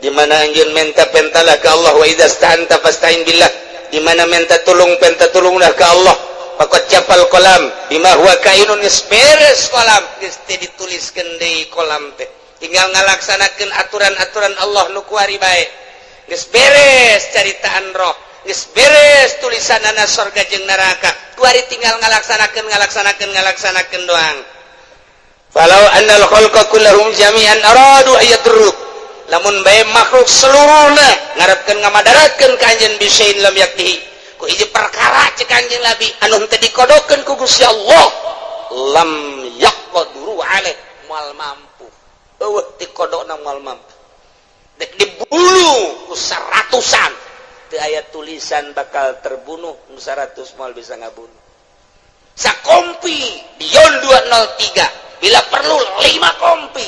Di mana anjeun menta, pentalah ke Allah. Wa idza sta'anta fasta'in billah. Di mana minta tulung, penta tulunglah ke Allah. Faqad jaffal qalam bima huwa kainun. Geus beres kolam, geus teu dituliskeun deui kolam teh. Tinggal ngalaksanakeun aturan-aturan Allah nu kuari bae. Geus beres caritaan roh, geus beres tulisanana sorga jeung neraka. Kuari tinggal ngalaksanakeun, ngalaksanakeun, ngalaksanakeun doang. Falau annal khalqa kullahum jami'an aradu ayadruk, lamun bae makhluk seluruhna ngarepkeun ngamadaratkeun ka anjeun, bisyai'in lam yakdihi, ku hiji perkara, cek Kanjeng Nabi, anu henteu dikodokeun ku Gusti Allah, lam yaqduru alaih, moal mampu. Eueuh, dikodokna moal mampu. Dek dibunuh ku seratusan teu aya tulisan bakal terbunuh, nu 100 moal bisa ngabunuh. Sakompi Dion 203, bila perlu 5 kompi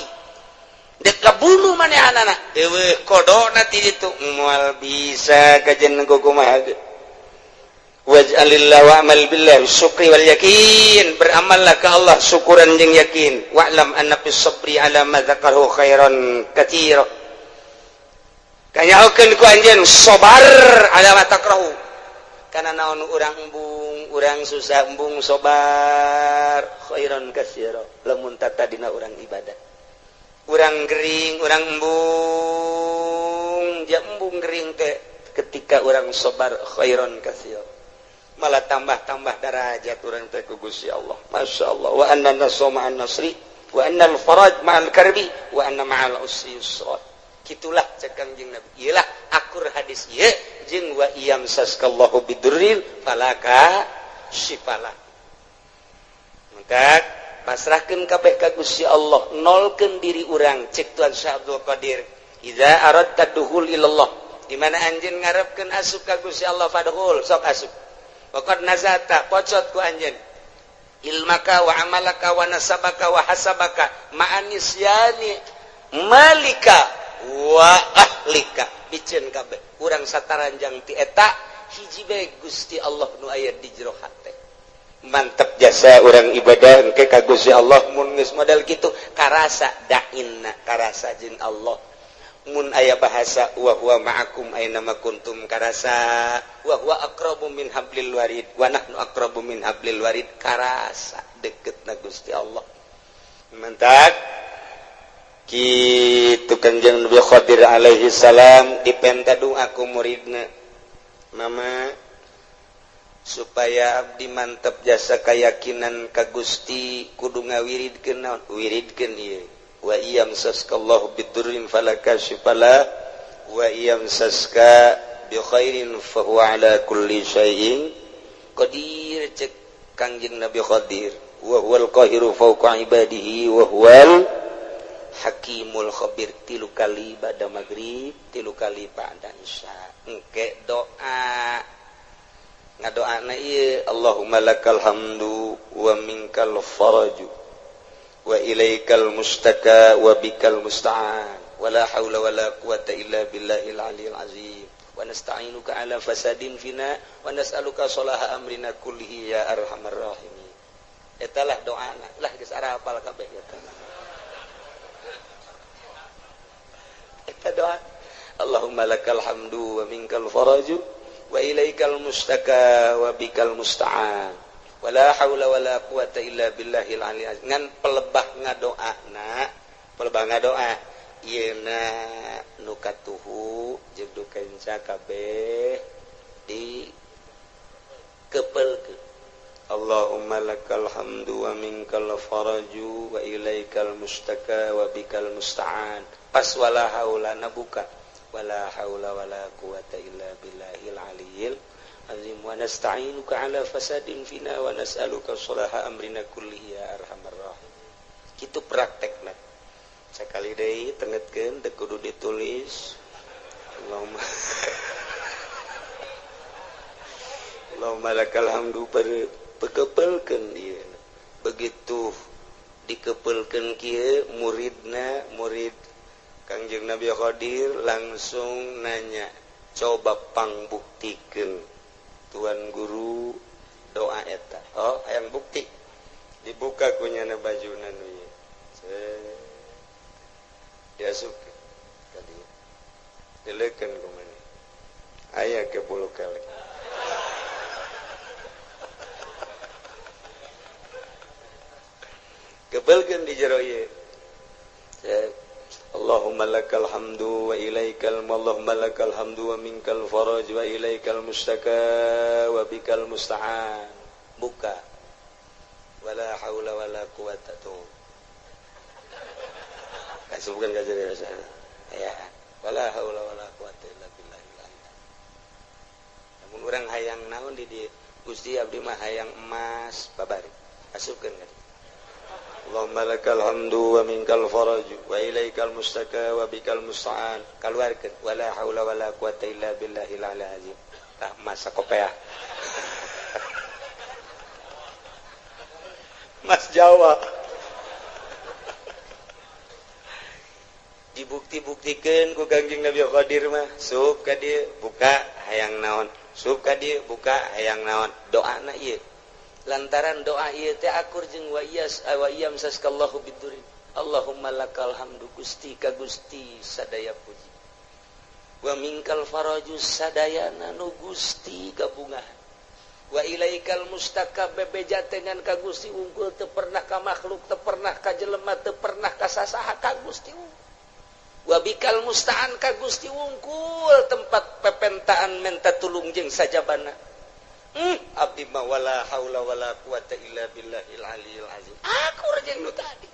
dek ngabunuh manehanana, eueuh kodona ti ditu moal bisa kajen kumaha ge. Waj'alillah wa'mal billah syukri wal yakin, beramallah ke Allah syukuran jeung yakin. Wa'lam anna fis sabri ala ma dzakarahu khairan katsira, kanyahokeun ku anjeun sabar ala ma takrahu, kana naon urang embung, urang susah embung sabar, khairan katsira. Lamun tatadina urang ibadah, urang gering, urang embung, ja embung gering teh, ketika urang sabar khairan katsira, malah tambah-tambah darajat urang teh ku Gusti Allah. Masya Allah. Wa anna nasra ma'an nasri, wa anna al-faraj ma'al karbi, wa anna ma'al usri yusra. Kitulah cek Kangjeng Nabi. Iyalah akur hadis ieu jeung wa iyamsaskallahu bidurrin falaka syifalah. Maka pasrahkeun kabeh ka Gusti Allah, nolkeun diri urang. Cek Tuan Syekh Abdul Qadir, idza aradta dukhul ilallah, di mana anjeun ngarepkeun asup ka Gusti Allah, fadkhul, sok asup. Waqad nazata, pocot ku anjeun ilmaka wa amalaka wa nasabaka wa hasabaka ma'anisyani malika wa ahlika, biceun kabeh urang sataranjang ti eta hiji bae Gusti Allah nu aya di jero hate. Mantep jasa urang ibadah engke ka Gusti Allah. Mun geus model kitu karasa dainna, karasa jeung Allah. Mun aya bahasa wa huwa ma'akum aina ma kuntum karasa, wa huwa aqrabu min hablil warid wa nahnu aqrabu min hablil warid, karasa deket na Gusti Allah. Mantap kitu Kanjeng Nabi Khadir alaihi salam dipenta doa ku muridna, mama supaya abdi mantep jasa keyakinan ka Gusti kudu ngawiridkeun naon, wiridkeun ieu wa iyamsaskallahu bidurrin fala kashifalah wa iyamsaska bi khairin fa huwa ala kulli syai'in qadir. Cek Kangjeng Nabi Khadir, wa huwal qahiru fawqa ibadihi wa huwal hakimul khabir. Tilu kali ba'da maghrib, tilu kali ba'da isya. Engke doa ngadoana ieu, Allahumma lakal hamdu wa minkal faraju wa ilaikal mustaka wa bikal musta'an wa la haula wa la quwata illa billahil aliyil azim wa nasta'inuka ala fasadin fina wa nas'aluka salaha amrina kullihi ya arhamar rahimin. Eta lah doana lah, geus arapal kabeh eta. Eta doa Allahumma lakal hamdu wa minkal faraju wa ilaikal mustaka wa bikal musta'an wala haula wala quwata illa billahil aliyil azim. Ngan pelebah ngadoana, pelebah ngadoa ieuna nu katuhu jeung nu kenca kabeh di kepelkeun. Allahumma lakal hamdu wa minkal faraju wa ilaikal mustaka wa bikal musta'an. Pas wala haula nabuka wala haula wala quwata illa billahil aliyil azim wa nasta'inuka ala fasadin fina wa nas'aluka salaha amrina kullihi ya arhamar rahimin. Kitu praktekna. Sakali deui tengetkeun teu kudu ditulis. Allahumma Allahumma lakal hamdu pekepelkeun ieu. Begitu dikepelkeun kieu muridna, murid Kangjeng Nabi Khadir langsung nanya, coba pangbuktikeun Tuan Guru doa eta. Oh, hayang bukti. Dibuka kunyana bajuna nu ieu. Diasupkeun ka dieu. Dileukeun ku maneh. Aya ke bulu kelek. Kebelkeun di jero ieu. Allahumma lakal hamdu wa ilaikal Allahumma lakal hamdu wa minkal faraj wa ilaikal mustaka wa bikal musta'an. Buka. Wala haula wala quwata tuh. Kasubkeun ka jero ya. Wala haula wala quwata illa billah. Namun urang hayang naon di dieu? Gusti abdi mah hayang emas babari. Asupkeun ka dieu. Allahumma lakal hamdu wa minkal faraj wa ilaikal mustaka wa bikal musta'an. Kaluarkeun wala haula wala quwata illa billahil azim. Tah masa kopeah. Mas Jawa. Dibukti-buktikeun ku Kangjeng Nabi Qadir mah, sup ka dieu buka hayang naon, sup ka dieu buka hayang naon, doana ieu. Lantaran doa ieu teh akur jeung wa iyas wa iyam saskallahu bidurin. Allahumma lakal hamdu, Gusti ka Gusti sadaya puji. Wa minkal faraju sadayana nu Gusti gabungan. Wa ilaikal mustaka bebeja dengan ka Gusti unggul, teu pernah ka makhluk, teu pernah ka jelema, teu pernah ka sasaha, ka Gusti unggul. Wa bikal musta'an ka Gusti wungkul tempat pepentaan menta tulung jeung sajabana. Abdi mah wala haula wala quwata illa billahil aliyil azim. Akur jeung nu tadi.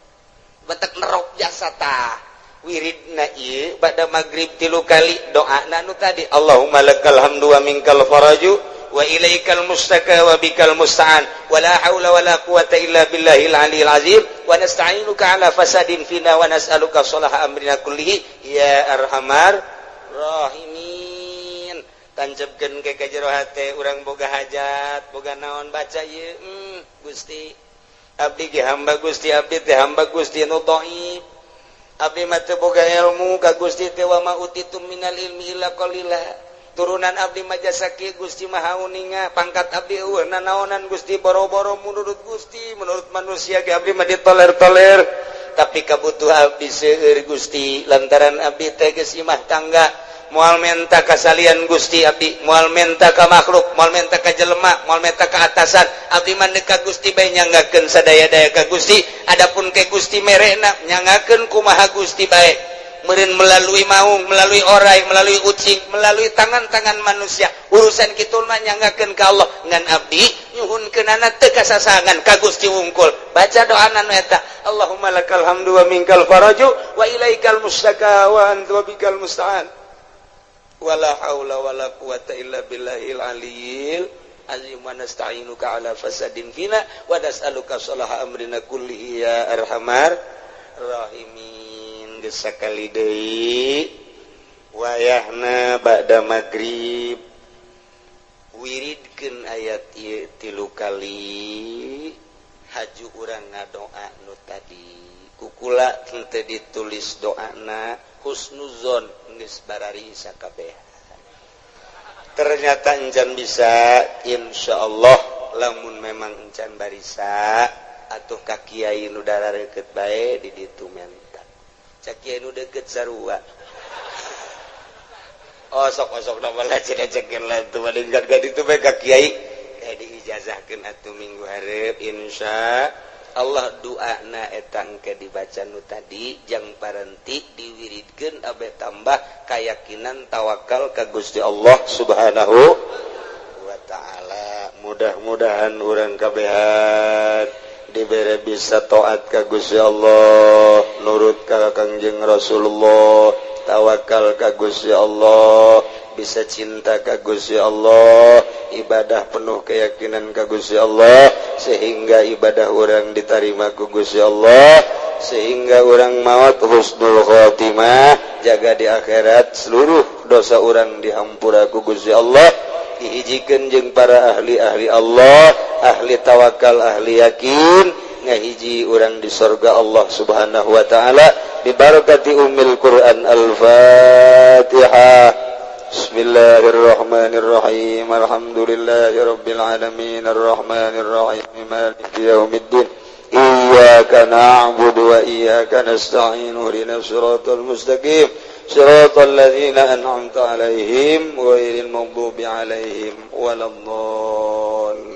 Batak nerok jasa tah. Wiridna ieu bada magrib 3 kali doana nu tadi. Allahumma lakal hamdu wa minkal faraju wa ilaikal mustaka wa bikal musta'an wala haula wala quwata illa billahil aliyil azim wa nasta'inuka ala fasadin fina wa nas'aluka sholaha amrina kullihi ya arhamar rahimin. Tancapkeun ke jero hate urang boga hajat boga naon baca ieu. Gusti abdi ge hamba Gusti, abdi teh hamba Gusti nu dhaif, abdi mah teu boga ilmu ka Gusti teh wa ma utitum minal ilmi illa qalila. Turunan abdi mah jasa kieu Gusti Maha Uninga, pangkat abdi eueuh nanaonan Gusti, boro-boro menurut Gusti, menurut manusia ge abdi mah ditoler-toler, tapi kabutuh abdi seueur Gusti lantaran abdi teh geus imah tangga, moal menta kasalian Gusti abdi, moal menta ka makhluk, moal menta ka jelema, moal menta ka atasan, abdi mah ka Gusti bae nyanggakeun sadaya-daya ka Gusti. Adapun ke Gusti merena nyanggakeun kumaha Gusti bae, meureun melalui maung, melalui orai, melalui ucing, melalui tangan-tangan manusia. Urusan kitu mah nyanggakeun ka Allah, ngan abdi nyuhunkeunana teu kasasangan ka Gusti wungkul. Baca doana nu eta, Allahumma lakal hamdu wa minkal faraju wa ilaikal mustaka wa anta bikal musta'an wala haula wala quwata illa billahil aliyil azim wa nasta'inuka ala fasadin fina wa nas'aluka sholaha amrina kullihi ya arhamar rahimin. Geus sakali deui wayahna ba'da magrib wiridkeun ayat ieu 3 kali, haju urang ngadoa nu tadi kukula henteu ditulis doana husnuzon geus barari sakabeh. Ternyata encan bisa, insyaallah lamun memang encan barisa atuh ka kiai nu darareukeut bae di ditu menta. Cak kiai nu deukeut sarua. Osok-osok nama lah cenah cekeun lah tuh malingkat ka ditu bae ka kiai kayak diijazahkeun atuh minggu hareup insya Allah doana eta engke dibaca nu tadi jang parenti diwiridkeun abe tambah keyakinan tawakal ka Gusti Allah Subhanahu wa taala. Mudah-mudahan urang kabehan dibere bisa taat ka Gusti Allah, nurut ka Kangjeng Rasulullah, tawakal ka Gusti Allah, bisa cinta ka Gusti Allah, ibadah penuh keyakinan ka Gusti Allah, sehingga ibadah orang diterima ku Gusti Allah, sehingga orang maut husnul khotimah, jaga di akhirat seluruh dosa orang dihampura ku Gusti Allah, dihijikeun jeung para ahli-ahli Allah, ahli tawakal, ahli yakin, ngahiji orang di sorga Allah Subhanahu wa taala bibarakati ummil Quran. Al-Fatihah. Bismillahirrahmanirrahim. Alhamdulillahirabbil alamin arrahmanirrahim maliki yaumiddin. Iyyaka na'budu wa iyyaka nasta'in ihdinas siratal mustaqim siratal ladzina an'amta 'alaihim ghairil maghdubi 'alaihim waladdallin.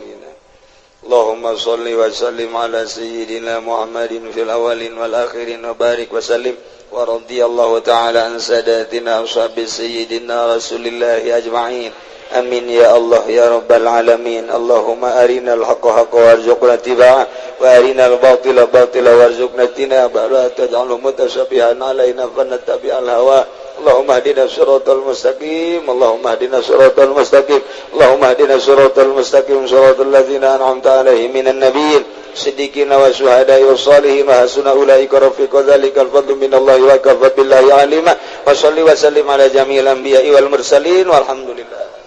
Allahumma shalli wa sallim ala sayyidina Muhammadin fil awwalin wal akhirin wa barik wa sallim wa radiyallahu ta'ala an sadatina ashabi sayyidina Rasulillahi ajma'in. Amin ya Allah ya rabbal alamin. Allahumma arinal haqqa haqqa warzuqna ittiba'ah wa arinal batila batila warzuqna ijtinabah la taj'alhu mutasyabihan alaina fanattabi'al hawa. Allahumma hdina siratal mustaqim. Allahumma hdina siratal mustaqim. Allahumma hdina siratal mustaqim, siratal ladzina an'amta alaihim minan nabiyyin, siddiqin wa syuhada'i wa salihin wa hasuna ulaika rafiqa. Dzalikal fadlu minallahi wa kafa billahi alima. Wa salli wa sallim ala jami'il anbiya'i wal mursalin, walhamdulillah.